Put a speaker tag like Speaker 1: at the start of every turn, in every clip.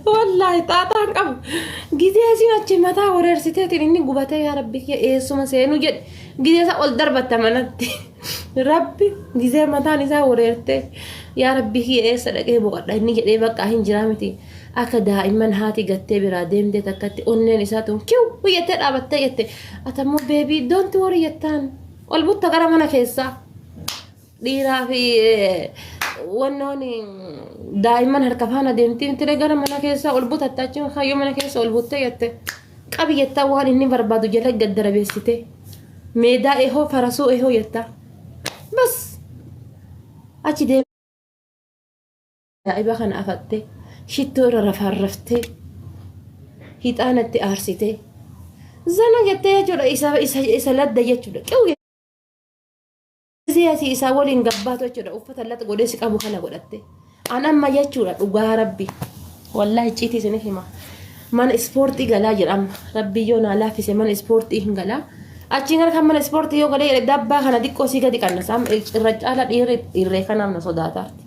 Speaker 1: Wallaahi xaaxaa hin qabu. Gizee asiin achi mataa wareersiteetiin inni gubatee yaa rabbi kiyya eessuma seenuu jedhe gizee isaa ol darbatta manatti. Rabbi gizee mataan isaa wareertee yaa rabbi kiyya eessa dhaqee boqadha inni jedhee bakka hin jiraa miti. Akka daa'imman haati gattee biraa deemtee takkatti onneen isaa tun kiw jettee dhaabattee jette. Atammoo baby don't worry jettaan ol butta gara mana keessaa. Dhiiraa fi wannoon daa'imman harka faana deemtii miti gara mana keessaa ol butatte achi kaayyoo mana keessa ol buttee jette qabi jettaa waan inni barbaadu jala gad darabeessite meedaa ehoo farasuu ehoo jettaa bas achi deemee Ajaa'iba kana afatte shittoo irra rafaarraftee hixaana itti aarsitee zana jettee jechuudha isa isa isa ladda jechuudha qiw Gisee asii isaa waliin gabbaatu jechuudha uffata laxa godhee si qabu kana godhatte. An amma jechuudha dhugaa rabbi. Wallaahi icciitii isiniif hima. Mana ispoortii galaa jira amma. Rabbi yoo naa laaffise mana ispoortii hin galaa. Achiin gara kan mana ispoortii yoo galee jedhe dabbaa kana xiqqoo isii gadi qannasa. Amma irra caala dhiirri irree kanaaf na sodaataarti.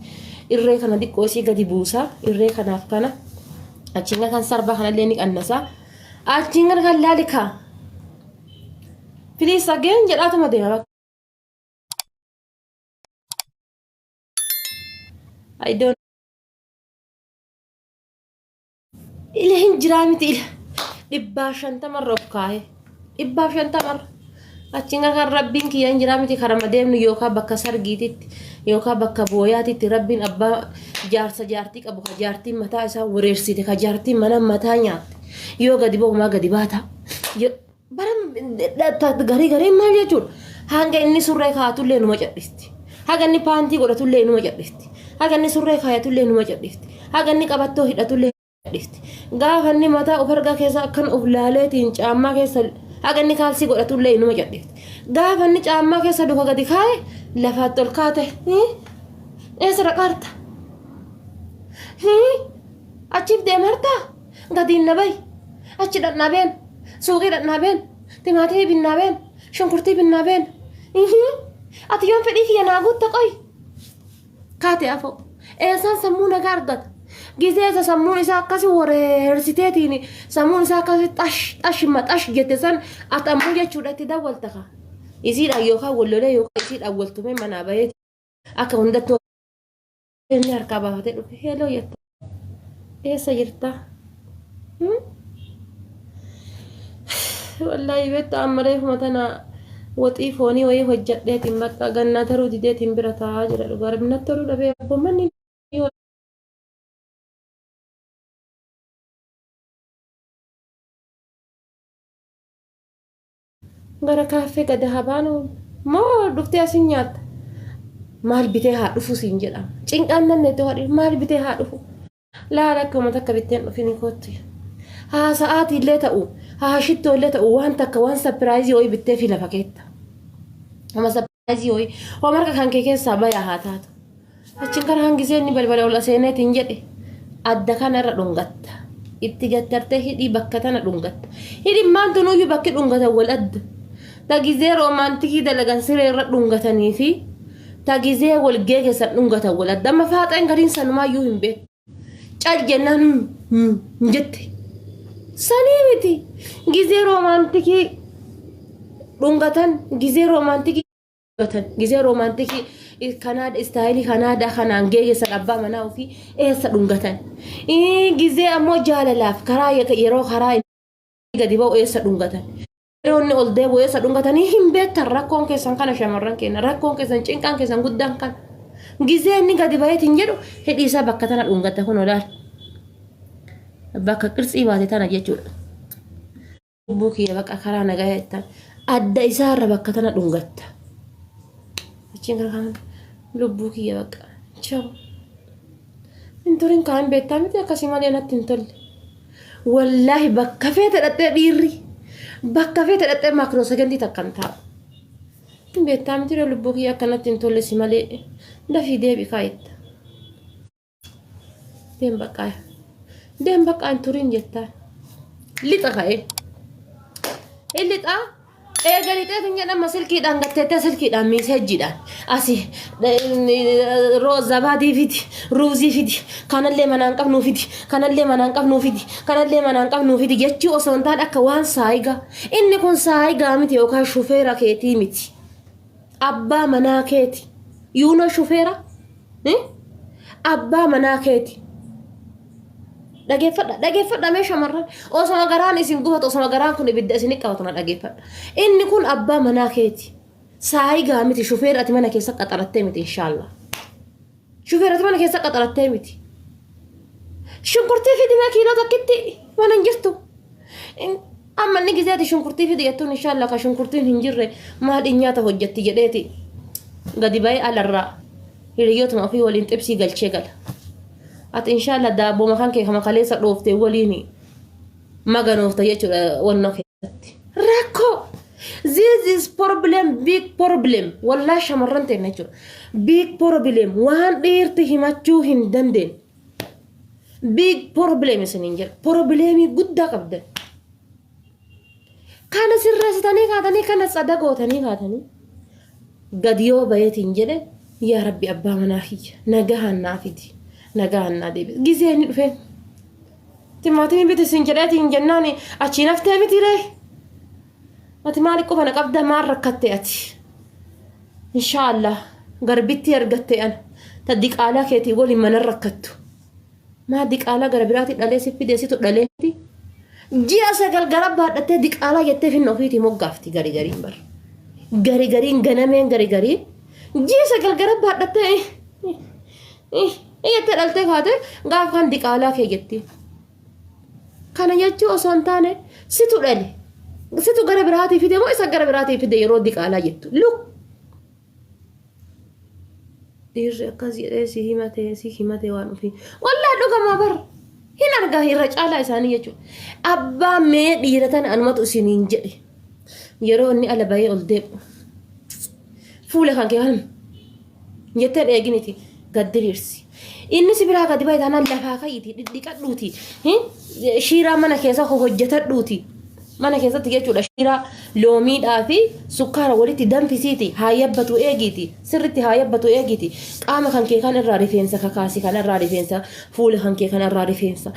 Speaker 1: Irree kana xiqqoo isii gadi buusa. Irree kanaaf kana. Achiin gara kan sarbaa kanallee ni qannasa. Achiin gara kan laalikaa. Please again jedhaatuma deema. I don't ila hin jiraa miti ila 150rra of kaa'e 150rra achiin kan rabbiin kiyya hin jiraa miti karama deemnu yookaan bakka sargiititti yookaan bakka booyaatitti rabbiin abbaa jaarsa jaartii qabu ka jaartiin mataa isaa wareersite ka jaartiin mana mataa nyaatte yoo gadi ba'u maa gadi baata. Bara garii gariin maal jechuudha? Hanga inni surree kaa'atullee numa cadhisti. Haga inni paantii godhatullee numa cadhisti. Haga inni surree kaayatullee numa cadhisti. Haga inni qabattoo hidhatullee cadhisti. Gaafa inni mataa of argaa keessa akkan of laaleetiin caammaa keessa haga inni kaalsii godhatullee numa cadhisti. Gaafa inni caammaa keessa luka gadi kaaye lafaatti ol kaate. Eessa dhaqaarta? Achiif deemartaa? Gadiin na bahi. Achi dhaqnaa been. Suuqii dhaqnaa been. Timaatimii binnaa been. Shunkurtii binnaa been. Ati yoom fedhii kiyya naa guutta qoy. Kaate afoo. Eessaan sammuu nagaa argata. Gizee isa sammuun isaa akkasi wareersiteetiin sammuun isaa akkasi xash xash maxash jette san ati ammoo jechuudha itti dawwalta kaa. Isiidhaan yookaan wallolee yookaan isiidhaan waltumee manaa bahee akka hundattuu Inni harkaa baafatee dhufe hello jetta. Eessa jirta? Wallaahi beektaa amma reefuma tana waxii foonii wayii hojjadheetiin bakka gannaa taruu dideetiin bira taa'aa jira dhugaa rabbi natti toluu dhabee abboo manni Gara kaaffee gad haa baanu moo dhuftee asin nyaatta? Maal bitee haa dhufu siin jedhama. Cinqaan namni itti hodhi maal bitee haa dhufu? Laala akkuma takka bitteen dhufini koottu. Haa sa'aatii illee ta'u, haa shittoo illee ta'u waan takka waan sapiraayizii wayii bittee fi lafa keetta. Amma sapiraayizii wayii homa harka kan kee keessaa bayaa haa taatu. Achiin gara hangisee inni balbala ol seeneetiin jedhe adda kana irra dhungatta. Itti gattartee hidhii bakka tana dhungatta. Hidhiin maan tunuyyuu bakki dhungatan wal adda. Ta gizee roomaantikii dalagan siree irra dhungatanii fi ta gizee wal geegessan dhungatan wal adda. Amma faaxeen gariin sanumaayyuu hin beektu. Cal jennaan hin jette. Sanii miti. Gizee roomaantikii dhungatan gizee roomaantikii dhungatan gizee roomaantikii kanaada istaayilii kanaadaa kanaan geegessan abbaa manaa ofii eessa dhungatan. Gizee ammoo jaalalaaf karaa yeroo karaa inni gadi ba'u eessa dhungatan. Yeroo inni ol deebi'u eessa dhungatanii hin beektan rakkoon keessan kana shamarran keenya rakkoon keessan cinqaan keessan guddaan kana. Gizee inni gadi ba'eetiin jedhu hidhii isaa bakka tana dhungatta kun olaal. Bakka qirtsii baate tana jechuudha. Lubbuu kiyya bakka karaa nagaa jettan adda isaarra bakka tana dhungatta. Achiin gara kaan lubbuu kiyya bakka chawu. Hin turin kaan beektaa miti akkasii malee natti hin tolle. Wallaahi bakka feete dhaqxee dhiirri bakka feete dhaqxee maakiroo sekondii takka hin taa'u. Hin beektaa miti lubbuu kiyya akka natti hin tolle si malee dafii deebi kaayetta. Deem baqqaa. Deem baqqaa hin turin jettaan. Lixa ka'ee. In lixa. Erga lixeetiin jedhama silkiidhaan gatteettee silkiidhaan miiseejjiidhaan asi zabaadii fidi, ruuzii fidi, kanallee manaan qabnuu fidi, kanallee manaan qabnuu fidi, kanallee manaan qabnuu fidi jechuu osoo hin taane akka waan saayigaa. Inni kun saayigaa miti yookaan shufeera keetii miti. Abbaa manaa keeti. Yuunoo shufeera? Abbaa manaa keeti. Dhageeffadha, dhageeffadha mee shamarran. Osoma garaan isin gubatu, osoma garaan kun ibidda isin qabatu na dhageeffadha. Inni kun abbaa manaa keeti. Saayigaa miti, shufeera ati mana keessa qaxarattee miti inshaallah. Shufeera ati mana keessa qaxarattee miti. Shunkurtii fidi mee kiiloo tokkitti mana hin jirtu. Amma inni gizee ati shunkurtii fidi jettuun inshaallah ka shunkurtiin hin jirre maal in nyaata hojjetti jedheeti gadi ba'ee alarraa hiriyootuma ofii waliin xibsii galchee gala. Ati inshaallah daabboo makan kee kama kaleessa dhooftee waliin maganoofta jechuudha wannoo keessatti. Rakkoo! This is problem, big problem. Wallaa shamarran ta'e jechuudha. Big problem waan dhiirti himachuu hin dandeenye. Big problem isiniin jedha. Problemii guddaa qabdan. Kana sirreessitanii kaatanii kana tsada gootanii kaatanii gadi yoo bayeetiin jedhe, yaa rabbi abbaa manaa kiyya nagahaan naa fidi, nagahaan naa deebi. Gizee inni dhufee timaatimii biti siin jedheetiin jennaan achii naftee miti ree. Ati maali quba na qabda, maal rakkatte ati? Inshaallah garbitti argatte ana ta diqaalaa keetii waliin mana rakkattu. Maa diqaalaa gara biraatti dhalee si fide, situ dhaleeti. Ji'a 9 gara baadhattee diqaalaa jettee finna ofiitii moggaafti gari gariin bar. Gari gariin ganameen gari gariin ji'a 9 gara baadhattee jettee dhaltee kaate gaaf kan diqaalaa kee jetti. Kana jechuu osoo hin taane situ dhale. Situ gara biraatii fide moo isa gara biraatii fide yeroo diqaalaa jettu. Look. Dhiirri akkas jedhee si himate, si himate waan ofii. Wallaahi dhugamaa bar. Hin argaa irra caalaa isaanii jechuudha. Abbaa mee dhiira tana anumatu isiniin jedhe. Yeroo inni ala bahee ol deebi'u. Fuula kan kee kan jetteen eeginiti gad diriirsi. Inni si biraa gadi bahe taanaan lafaa ka'iiti dhidhiqadhuuti. Shiiraa mana keessa hojjetadhuuti. Mana keessatti jechuudha, shiiraa loomiidhaa fi sukkaara walitti danfisiiti haa yabbatu eegiiti, sirritti haa yabbatu eegiiti. Qaama kan kee kan irraa rifeensa kakaasi, kan irraa rifeensa, fuula kan kee kan irraa rifeensa,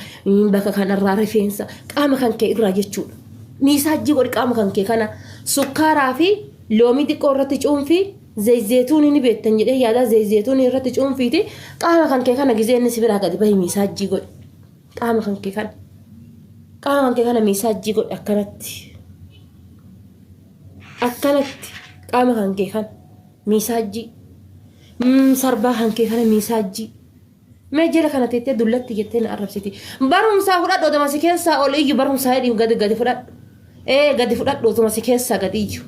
Speaker 1: bakka kan irraa rifeensa, qaama kan kee irraa jechuudha. Miisaajjii godhi qaama kan kee kana, sukkaaraa fi loomii xiqqoo irratti cuunfii, zayzeetuunii ni beektan jedhee yaada, zayzeetuunii irratti cuunfiiti qaama kan kee kana gizee inni si biraa gadi bahi miisaajjii godhi. Qaama kan kee kana. Qaama kan kee kana miisaajjii godhi akkanatti. Akkanatti qaama kan kee kana miisaajjii. Sarbaa kan kee kana miisaajjii. Mee jala kana teettee dullatti jettee na arrabsiti. Barumsaa fudhadhu otuma si keessaa ol iyyu, barumsaa jedhi gadi gadi fudhadhu. Ee, gadi fudhadhu otuma si keessaa gadi iyyu.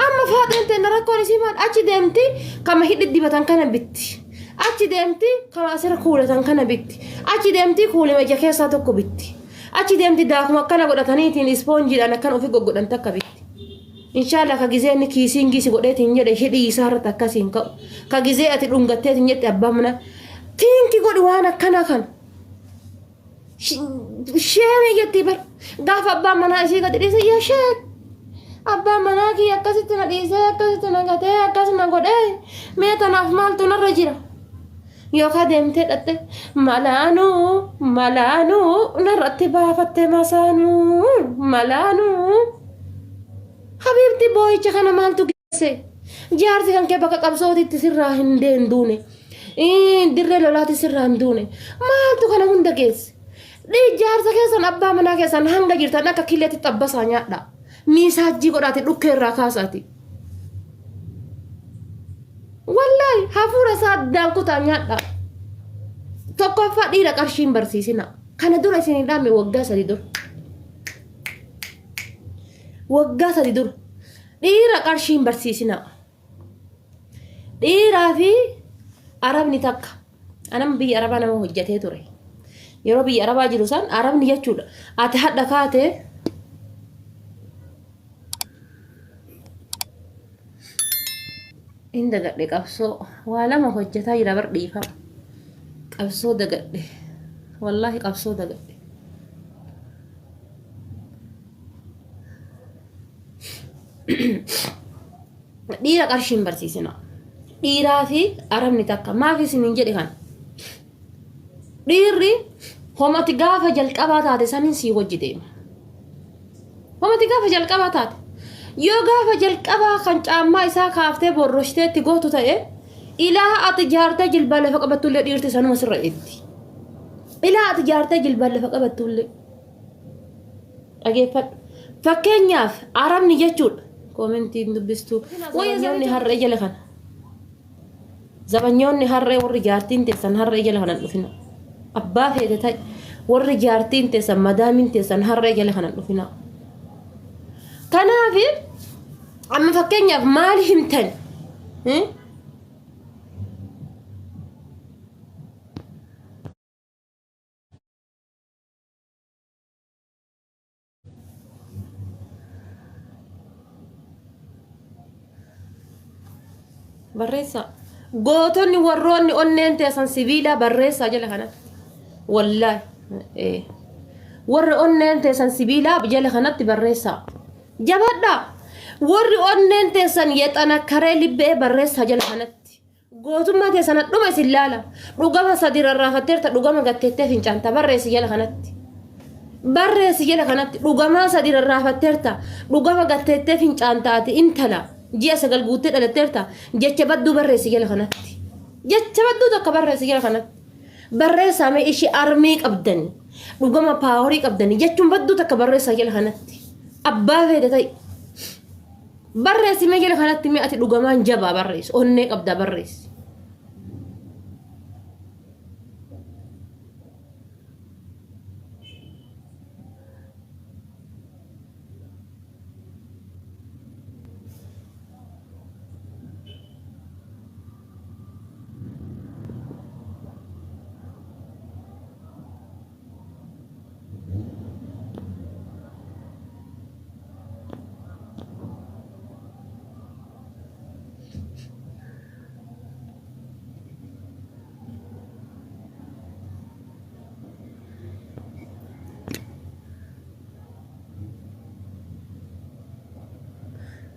Speaker 1: Amma faaxeen teenna rakkoon isii maal? Achi deemti kama hidhi dibatan kana bitti. Achi deemti kama asirra kuulatan kana bitti. Achi deemti kuulima ija keessaa tokko bitti. Achi deemti daakuma akkana godhataniitiin ispoonjiidhaan akkana ofii goggodhan takka bitti. Inshaallah ka gizee inni kiisiingii si godheetiin jedhe hidhii isaa irratti akkasiin ka'u. Ka gizee ati dhungatteetiin jette abbaa mana tiinki godhi waan akkanaa kana. Sheemii jetti bar gaafa abbaan manaa isii gadi dhiise, yaa sheek, abbaan manaa kiyya akkasitti na dhiisee, akkasitti na gatee, akkas na godhee, mee tanaaf maaltu narra jira? Yookaan deemtee dhatte malaanuu malaanuu narratti baafatte masaanuu malaanuu. Habiibti, boo'icha kana maaltu geesse? Jaarsi kan kee bakka qabsootitti sirraa hin deenduune. Dirree lolaatti sirraa hin duune. Maaltu kana hunda geesse? Jaarsa keessan, abbaa manaa keessan hanga jirtan akka killeetti xabbasaa nyaadha. Miisaajjii godhaati dhukkee irraa kaasaati. Wallaahi hafuura isaa addaan kutaa nyaadha. Tokkoffaa, dhiira qarshii hin barsiisina. Kana dura isin hin dhaamne, waggaa 3 dura. Waggaa 3 dura. Dhiira qarshii hin barsiisina. Dhiiraa fi arabni takka. Anam biyya arabaa nama hojjetee ture. Yeroo biyya arabaa jiru san arabni jechuudha. Ati hadha kaatee hin dagadhe qabsoo waa lama hojjetaa jira bar, dhiifama. Qabsoo dagadhe. Wallaahi qabsoo dagadhe. Dhiira qarshii hin barsiisina. Dhiiraa fi arabni takka. Maaf isin hin jedhe kana? Dhiirri homati gaafa jalqabaa taate saniin sii wajji deema. Homati gaafa jalqabaa taate. Yoo gaafa jalqabaa kan caammaa isaa kaaftee borroshtee itti gootu ta'e ilaa ati jaartee jilbaa lafa qabattullee dhiirti sanuma sirra eegdi. Ilaa ati jaartee jilbaa lafa qabattullee. Dhageeffadhu. Fakkeenyaaf arabni jechuudha. Koomentiin dubbistuu. Zabanyoonni harree jala kana. Zabanyoonni harree warri jaartiin teessan harree jala kana hin dhufina. Abbaa feete ta'i. Warri jaartiin teessan madaamiin teessan harree jala kana hin dhufina. Kanaaf amma fakkeenyaaf maal himtan? Barreessaa. Gootonni warroonni onneen teessan sibiilaa barreessaa jala kanatti. Wallaahi. Eh. Warri onneen teessan sibiilaa jala kanatti barreessaa. Jabaadhaa. Warri onneen teessan yexanakkaree libbee barreessaa jala kanatti. Gootummaa tee sana dhuma isin laala. Dhugama sadi rarraafatteerta dhugama gatteettee fincaanta barreessi jala kanatti. Barreessi jala kanatti dhugamaa sadi rarraafatteerta dhugama gatteettee fincaanta ati intala ji'a sagal guuttee dhalatteerta jecha badduu barreessi jala kanatti. Jecha badduu takka barreessi jala kanatti. Barreessaa mee ishii armii qabdani dhugama paaworii qabdani jechuun badduu takka barreessaa jala kanatti. Abbaa feete ta'i. Barreessi mee jala kanatti mee ati dhugamaan jabaa barreessi onnee qabdaa barreessi.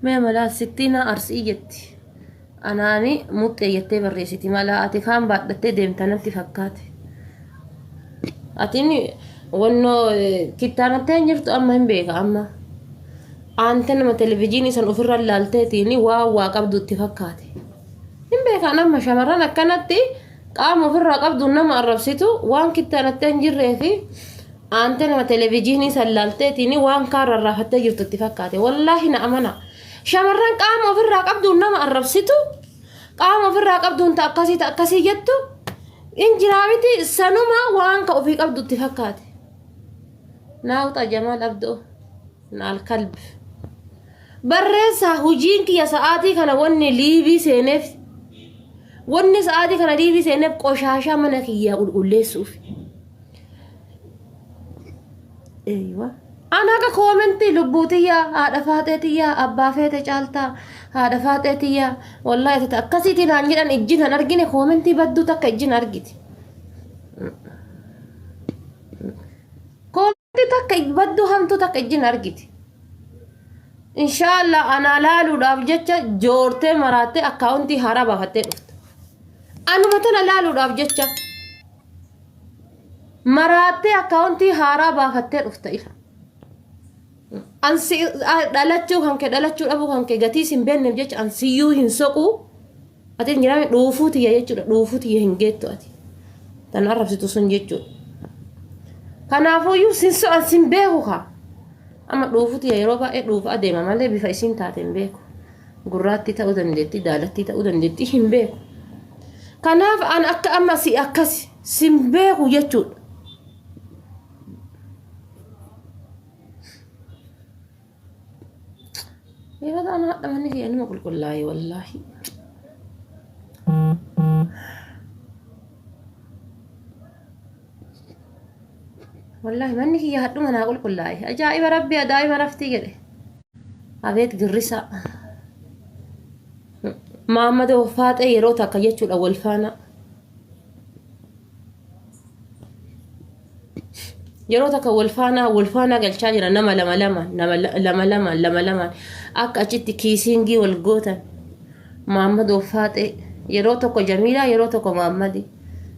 Speaker 1: Mee malaa sittiinaa arsii jetti. Anaani muxxee jettee barreessiti malaa ati kaan baadhattee deemta natti fakkaate. Atiin wannoo kittaanattee hin jirtu amma hin beeka amma. Aante nama televizyiinii san ofirra laalteetiin waa waa qabdu itti fakkaate. Hin beekan amma shamarran akkanatti qaama ofirraa qabduun nama arrabsitu waan kittaanattee hin jirree fi aante nama televizyiinii san laalteetiin waan kaan rarraafattee jirtu itti fakkaate. Wallaahi na amana. Shamarran qaama ofirraa qabduun nama arrabsitu qaama ofirraa qabduun ta akkasii ta akkasii jettu in jiraa miti sanuma waan ka ofii qabdu itti fakkaate. Naawuxa Jamaal Abdoo naal kalb. Barreessaa hojiin kiyya sa'aatii kana wanni liivii seeneef wanni sa'aatii kana liivii seeneef qoshaashaa mana kiyyaa qulqulleessuuf. Eeywa. An haqa koomentii lubbuu tiyyaa haadha faaxee tiyyaa abbaa feete caaltaa haadha faaxee tiyyaa wallaahi tata akkasiitiin haan jedhan ijjin han argine koomentii badduu takka ijjin argiti. Koomentii takka badduu hamtuu takka ijjin argiti. Inshaallah anaa laaluudhaaf jecha joortee maraattee akkaawuntii haaraa baafattee dhufta. Anuma tana laaluudhaaf jecha. Maraattee akkaawuntii haaraa baafattee dhufta ila. Ansi dhalachuu kan kee dhalachuu dhabuu kan kee gatii sin beekneef jecha ansiyyuu hin soquu. Ati hin jiraame dhuufuu tiyya jechuudha dhuufuu tiyya hin geettu ati. Tan arrabsitu sun jechuudha. Kanaafuyyuu sin so'an sin beeku kaa. Amma dhuufuu tiyya yeroo baay'ee dhuufa adeema malee bifa isiin taate hin beeku. Gurraattii ta'uu dandeetti, daalattii ta'uu dandeetti hin beeku. Kanaaf an akka amma si akkas sin beeku jechuudha. Yeroo ta'an hadha manni kiyya nima qulqullaa'e wallaahi. Wallaahi manni kiyya hadhuma naa qulqullaa'e. Ajaa'iba rabbi ajaa'iba raftii jedhe. Abeet girrisa. Maammad faaxee yeroo takka jechuudha wal faana. Yeroo takka wal faana wal faana galchaa jira nama lama lama nama lama lama lama lama akka achitti kiisiingii wal gootan. Maammadoo Faaxee, yeroo tokko Jamiilaa, yeroo tokko Maammadi,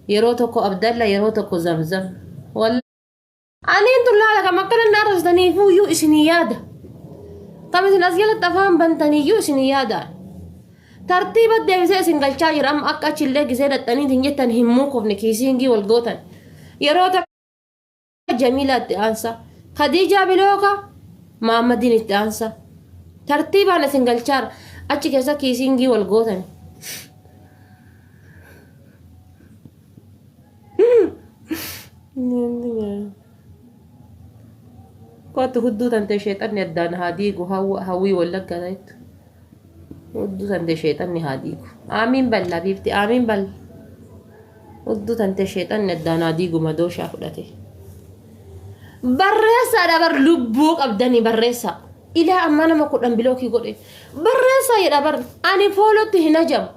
Speaker 1: yeroo tokko Abdalla, yeroo tokko Zamzam. Wallaahi aniin tun laala kam akkana na arrabsitaniifuyyuu isinii yaada. Kam isin as jalatti afaan bantaniiyyuu isinii yaada. Tartiiba deebisee isin galchaa jira amma akka achillee gisee dhaxxaniitiin jettan hin muukofne kiisiingii wal gootan. Yeroo takka Jamiilaa itti aansa. Khadiijaa bilooka Mahammadiin itti aansa. Tartiibaan isin galchaara. Achi keessa kiisiingii wal gootan. Kootu hudduu tantee sheexanni addaan haa diigu hawwii wallaggaa ta'ettu. Hudduu tantee sheexanni haa diigu. Aamiin balla biifti aamiin balla. Hudduu tantee sheexanni addaan haa diigu madooshaa fudhate. Barreessaadha bar lubbuu qabdanii barreessaa. Ilaa ammaa nama 10 bilookii godhe. Barreessaa jedha bar ani foolootti hin hajamu.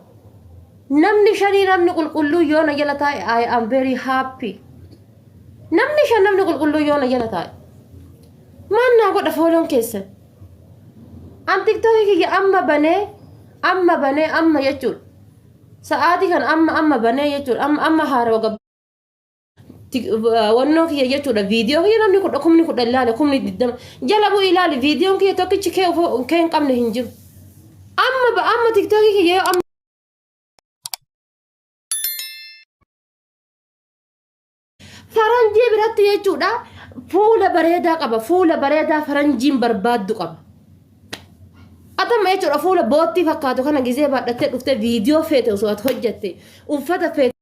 Speaker 1: Namni shanii namni qulqulluu yoo na jala taa'e I am very happy. Namni shan namni qulqulluu yoo na jala taa'e. Maal naa godha fooloon keessan? An tiktookii kiyya amma banee amma banee amma jechuudha. Sa'aatii kana amma amma banee jechuudha. Amma amma haarawa gab wannoo kiyya jechuudha. Viidiyoo kiyya namni kudha kumni 10 ilaale kumni 20 jala bu'ii ilaali viidiyoon kiyya tokkichi kee kee hin qabne hin jiru. Amma amma tiktookii kiyya yoo amma Faranjii biratti jechuudha fuula bareedaa qaba. Fuula bareedaa faranjiin barbaaddu qaba. Atama jechuudha fuula boottii fakkaatu kana gizee baadhattee dhuftee viidiyoo feete osoo ati hojjatte uffata feete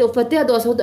Speaker 1: uffattee adoo osoo